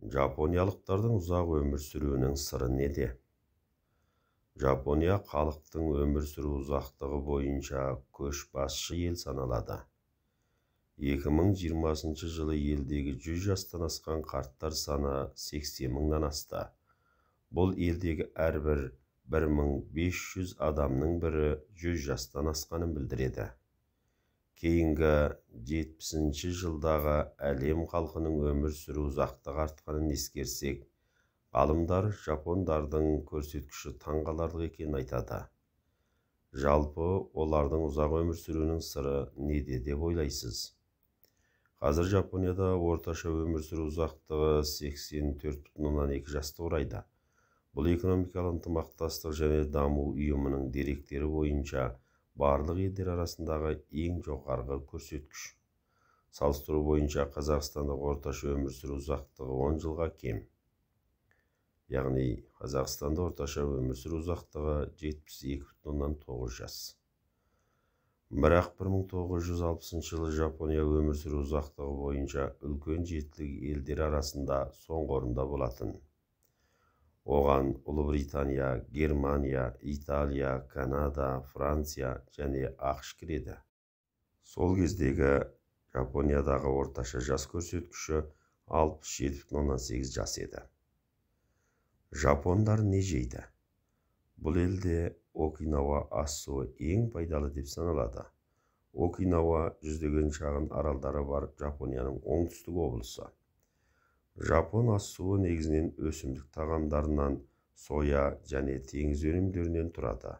Жапониялықтардың ұзақ өмір сүруінің сыры неде? Жапония халықтың өмір сүру ұзақтығы бойынша көшбасшы ел саналады. 2020 жылы елдегі 100 жастан асқан қарттар саны 80 мыңнан асты. Бұл елдегі әрбір 1500 адамның бірі 100 жастан асқанын білдіреді. Кейінгі 70 жылдағы әлем халқының өмір сүру ұзақтығы артқанын ескерсек, ғалымдар жапондардың көрсеткіші таңғаларлық екенін айтады. Жалпы, олардың ұзақ өмір сүруінің сыры неде деп ойлайсыз? Қазір Жапонияда орташа өмір сүру ұзақтығы 84,2 жасты құрайды. Бұл экономикалық ынтымақтастық және даму ұйымының деректері бойынша барлық елдер арасындағы ең жоғарғы көрсеткіш. Салыстыру бойынша Қазақстандық орташа өмір сүру ұзақтығы 10 жылға кем. Яғни Қазақстанда орташа өмір сүру ұзақтығы 72,9 жас. Бірақ 1960 жылы Жапония өмір сүру ұзақтығы бойынша үлкен жетілік елдер арасында соңғы орында болатын. Оған Ұлыбритания, Германия, Италия, Канада, Франция және АҚШ кіреді. Сол кездегі Жапониядағы орташа жас көрсеткіші 67,8 жас еді. Жапондар не жейді? Бұл елде Окинава ас-суы ең пайдалы деп саналады. Окинава жүздеген шағын аралдары бар Жапонияның оңтүстік облысы. Жапон ас-суы негізінен өсімдік тағамдарынан, соя және теңіз өнімдерінен тұрады.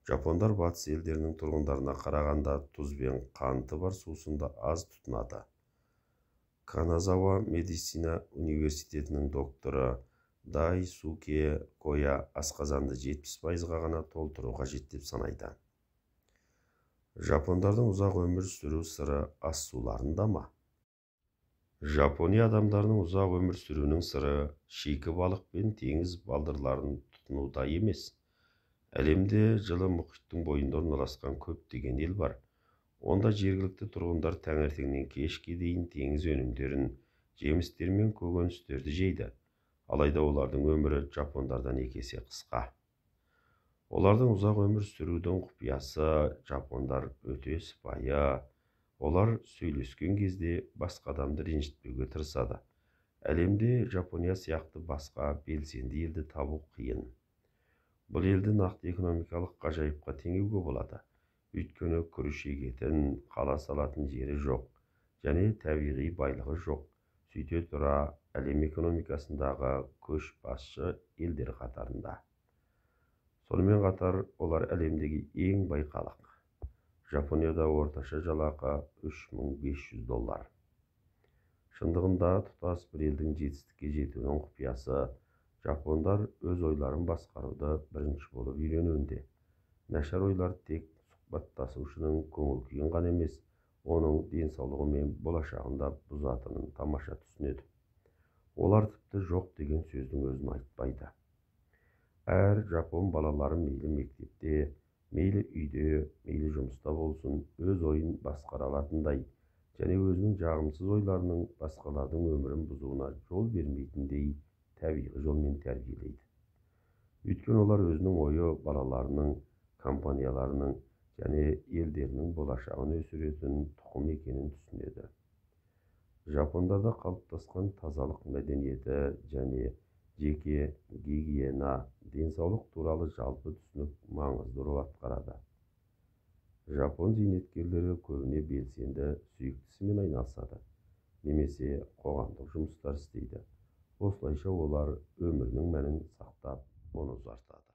Жапондар батыс елдерінің тұрғындарына қарағанда тұз бен қанты бар сусынды аз тұтынады. Каназава медицина университетінің докторы Дайсуке Коя асқазанды 70%-ға ғана толтыру қажет деп санайды. Жапондардың ұзақ өмір сүру сыры ас-суларында ма? Жапония адамдарының ұзақ өмір сүруінің сыры шикі балық пен теңіз балдырларын тұтынуда емес. Әлемде жылы мұхиттың бойында орналасқан көптеген ел бар. Онда жергілікті тұрғындар таңертеңнен кешке дейін теңіз өнімдерін, жемістер мен көкөністерді жейді. Алайда олардың өмірі жапондардан екі есе қысқа. Олардың ұзақ өмір сүрудің құпиясы жапондар өте сыпайы. Олар сөйлескен кезде басқа адамды ренжітпеуге тырысады. Әлемде Жапония сияқты басқа белсенді елді табу қиын. Бұл елді нақты экономикалық ғажайыпқа теңеуге болады. Өйткені күріш егетін, қала салатын жері жоқ және табиғи байлығы жоқ. Сөйте тұра әлем экономикасындағы көшбасшы елдер қатарында. Сонымен қатар олар әлемдегі ең бай халық. Жапонияда орташа жалақы 3500 доллар. Шындығында тұтас бір елдің жетістікке жетуінің құпиясы жапондар өз ойларын басқаруды бірінші болып үйренуінде. Нашар ойлар тек сұхбаттасушының көңіл күйін ғана емес, оның денсаулығы мен болашағын да бұзатынын тамаша түсінеді. Олар тіпті жоқ деген сөздің өзін айтпайды. Әр жапон балалары мейлі мектепте, мейлі үйде, мейлі жұмыста болсын, өз ойын басқара алатындай және өзінің жағымсыз ойларының басқалардың өмірін бұзуына жол бермейтіндей табиғи жолмен тәрбиелейді. Өйткені олар өзінің ойы балаларының, компанияларының және елдерінің болашағын өсіретін тұқым екенін түсінеді. Жапондарда қалыптасқан тазалық мәдениеті және жеке гигиена, денсаулық туралы жалпы түсінік маңызды рөл атқарады. Жапон зейнеткерлері көбіне белсенді сүйікті ісімен айналысады немесе қоғамдық жұмыстар істейді. Осылайша олар өмірінің мәнін сақтап, оны ұзартады.